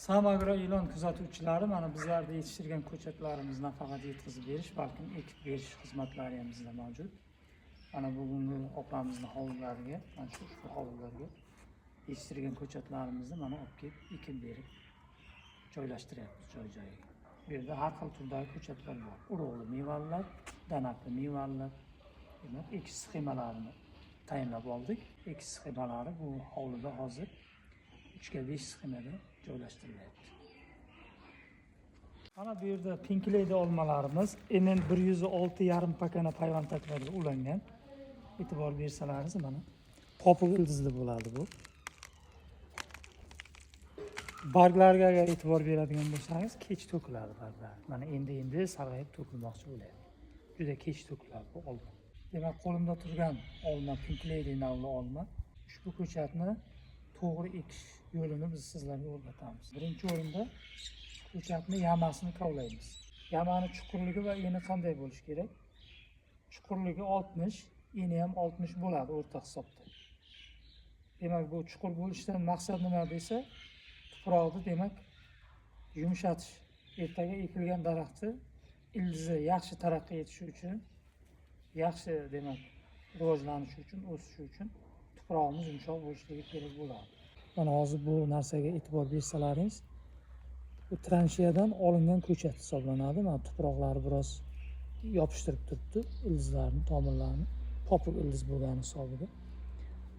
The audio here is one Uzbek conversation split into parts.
Samagro ilon kuzatuvchilari, mana bizlarda yetishtirgan ko'chatlarimizni nafaqat yetkazib berish, balkim ekib berish xizmatlari ham bizda mavjud. Mana bugungi opamizni hovlilariga, mana shu ushbu hovlilarga yetishtirgan ko'chatlarimizni mana olib kelib, ekib berib joylashtiryapmiz joy joyiga. Bu yerda har xil turdagi ko'chatlar bor: urug'li mevalilar, danakli mevalilar. Demak, ekish sxemalarini tayinlab oldik. Ekish sxemalari bu hovlida hozir 3ga 5 sxemada joylashtirilyapti. Mana bu yerda Pink Lady olmalarimiz NN 106,5 pakana payvandtaklarga ulangan. E'tibor bersalaringiz, mana popuk ildizli bo'ladi bu. Barglarga agar e'tibor beradigan bo'lsangiz, kech to'kiladi barglar. Mana endi endi sarg'ayib to'kilmoqchi bo'lyapti. Juda kech to'kiladi bu olma. Demak, qo'limda turgan olma Pink Lady navli olma. Ushbu ko'chatni to'g'ri ekish yo'lini biz sizlarga o'rgatamiz. Birinchi o'rinda ko'chatni yamasini kovlaymiz. Yamani chuqurligi va eni qanday bo'lishi kerak? Chuqurligi 60, eni ham 60 bo'ladi o'rta hisobda. Demak, bu chuqur bo'lishidan maqsad nima desa, tuproqni, demak, yumshatish. Ertaga ekilgan daraxtni ildizi yaxshi taraqqiy etishi uchun, yaxshi, demak, rivojlanishi uchun, o'sishi uchun tuprog'imiz yumshoq bo'lishligi kerak bo'ladi. Mana hozir bu narsaga e'tibor bersalaringiz, bu transheyadan olingan ko'chat hisoblanadi. Mana tuproqlari biroz yopishtirib turibdi ildizlarni, tomirlarini, popuk ildiz bo'lgani hisobiga.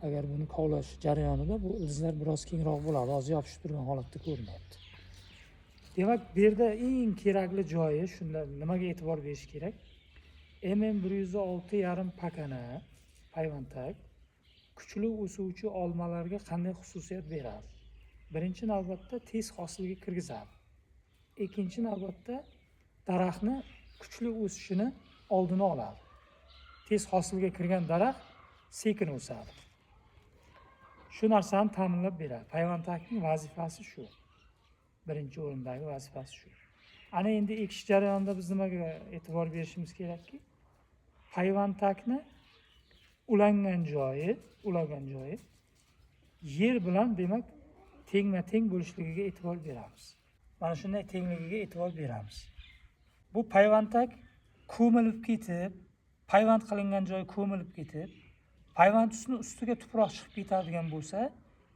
Agar buni kovlash jarayonida bu ildizlar biroz kengroq bo'ladi, hozir yopishib turgan holatda ko'rinyapti. Demak, bu yerda eng kerakli joyi shunda, nimaga e'tibor berish kerak? NN 106,5 pakana payvandtak kuchli o'suvchi olmalarga qanday xususiyat beradi? Birinchi navbatda tez hosilga kirgizadi. Ikkinchi navbatda daraxtni kuchli o'sishini oldini oladi. Tez hosilga kirgan daraxt sekin o'sadi. Shu narsani ta'minlab beradi. Payvandtakning vazifasi shu. Birinchi o'rindagi vazifasi shu. Ana endi ekish jarayonida biz nimaga e'tibor berishimiz kerakki, payvandtakni ulangan joyi yer bilan, demak, tengma teng bo'lishligiga e'tibor beramiz. Mana shunday tengligiga e'tibor beramiz. Bu payvandtak ko'milib ketib, payvand qilingan joyi ko'milib ketib, payvand ustini ustiga tuproq chiqib ketadigan bo'lsa,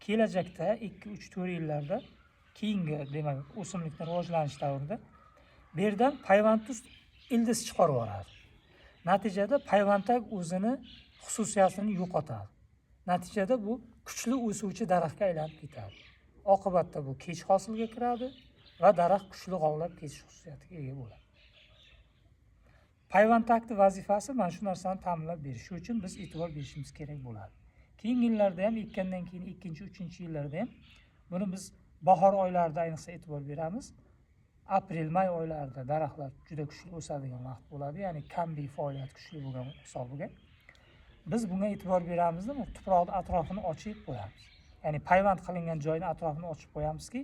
kelajakda 2, 3, 4 yillarda, keyingi, demak, o'simlikni rivojlanish davrida bu yerdan payvandtuz ildiz chiqarib yuboradi. Natijada payvandtak o'zini xususiyatini yo'qotadi. Natijada bu kuchli o'suvchi daraxtga aylanib ketadi. Oqibatda bu kech hosilga kiradi va daraxt kuchli g'ovlab ketish xususiyatiga ega bo'ladi. Payvandtakni vazifasi mana shu narsani ta'minlab berish. Shu uchun biz e'tibor berishimiz kerak bo'ladi. Keyingi yillarda ham, ekkandan keyin ikkinchi, uchinchi yillarda ham buni biz bahor oylarida ayniqsa e'tibor beramiz. Aprel, may oylarida daraxtlar juda kuchli o'sadigan vaqt bo'ladi, ya'ni kambiy faoliyati kuchli bo'lgan hisobiga biz bunga e'tibor beramizda, tuproqni atrofini ochib qo'yamiz, ya'ni payvand qilingan joyni atrofini ochib qo'yamizki,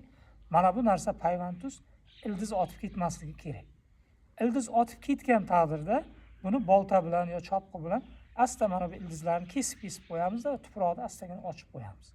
mana bu narsa payvandtuz ildiz otib ketmasligi kerak. Ildiz otib ketgan taqdirda buni bolta bilan yo chopqi bilan asta mana bu ildizlarni kesib kesib qo'yamizda, tuproqni astagina ochib qo'yamiz.